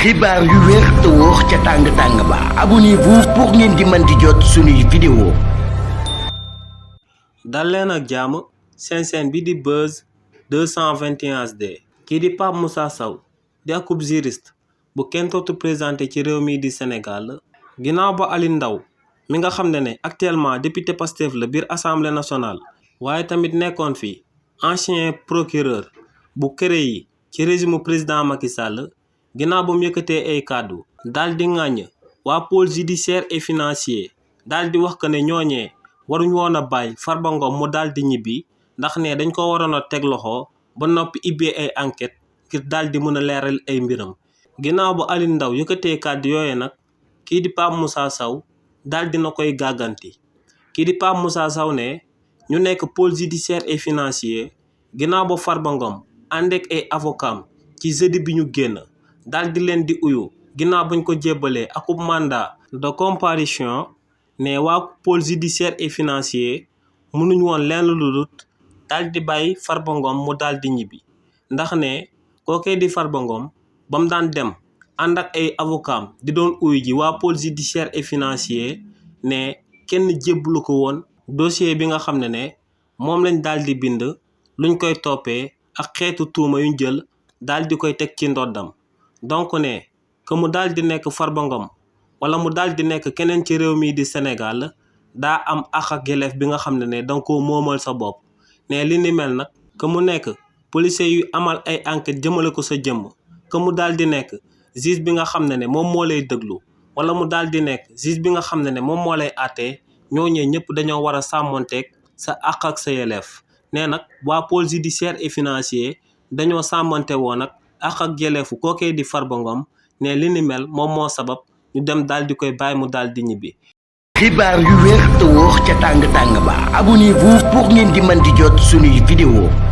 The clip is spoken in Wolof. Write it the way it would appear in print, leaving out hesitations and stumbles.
xibaar yu wér te wóor ca tàng ba abonnez-vous pour ngeen di mën di jot suñuy vidéo. dal leen ak jàmm seen chaîne bi di Buzz 221 HD kii di Pape Moussa Sow di akub juriste bu kenn dootu présenté ci réew mi di Sénégal ginnaaw ba Aliou Ndao mi nga xam ne actuellement député Pastef la biir assemblée nationale waaye tamit nekkoon fi ancien procureur bu CREI ci régime président Macky Sall ginnaaw ba mu yëkkatee ay kàddu daal di ŋàññ waa pôle judiciaire et financier daal di wax que ne ñooñee waruñ woon a bàyyi Farba Ngom mu daal di ñibbi ndax ne dañ ko waroon a teg loxo ba noppi ibbee ay enquête ngir daal di mën a leeral ay mbiram. ginnaaw ba Aliou Ndao yëkkatee kàddu yooyu nag kii di Pape Moussa Sow daal dina koy gàgganti kii di Pape Moussa Sow ne ñu nekk pôle judiciaire et financier ginnaaw ba Farba Ngom ànd ak ay avocat ci jeudi bi ñu génn daal di leen di uyu ginnaaw bañ ko jébbalee akub mandat de comparution ne waa pôle judiciaire et financier mënuñ woon lenn lu dul daal di bàyyi Farba Ngom mu daal di ñibbi ndax ne kookee di Farba Ngom ba mu daan dem ànd ak ay avocat di doon uyu ji waa pôle judiciaire et financier ne kenn jébbalu ko woon dossier bi nga xam ne moom lañ daal di bind luñ koy toppee ak xeetu tuuma yuñ jël daal di koy teg ci ndoddam. donc ne que mu daal di nekk Farba Ngom wala mu daal di nekk keneen ci réew mii di Sénégal daa am àq ak yelleef bi nga xam ne danga ko moomal sa bopp ne li ni mel nag que mu nekk policier yu amal ay enquête jëmale ko sa jëmm que mu daal di nekk juge bi nga xam ne moom moo lay déglu wala mu daal di nekk juge bi nga xam ne moom moo lay àttee ñooñee ñëpp dañoo war a sàmmonteeg sa àq ak sa yelleef ne nag waa pôle judiciaire et financier dañoo sàmmante woon nag àq ak yelleefu kookee di Farba Ngom ne li ni mel moom moo sabab ñu dem daal di koy bàyyi mu daal di ñibbi. xibaar yu wér te wóor ca tàng ba abonnez-vous pour ngeen di mën di jot suñuy vidéo.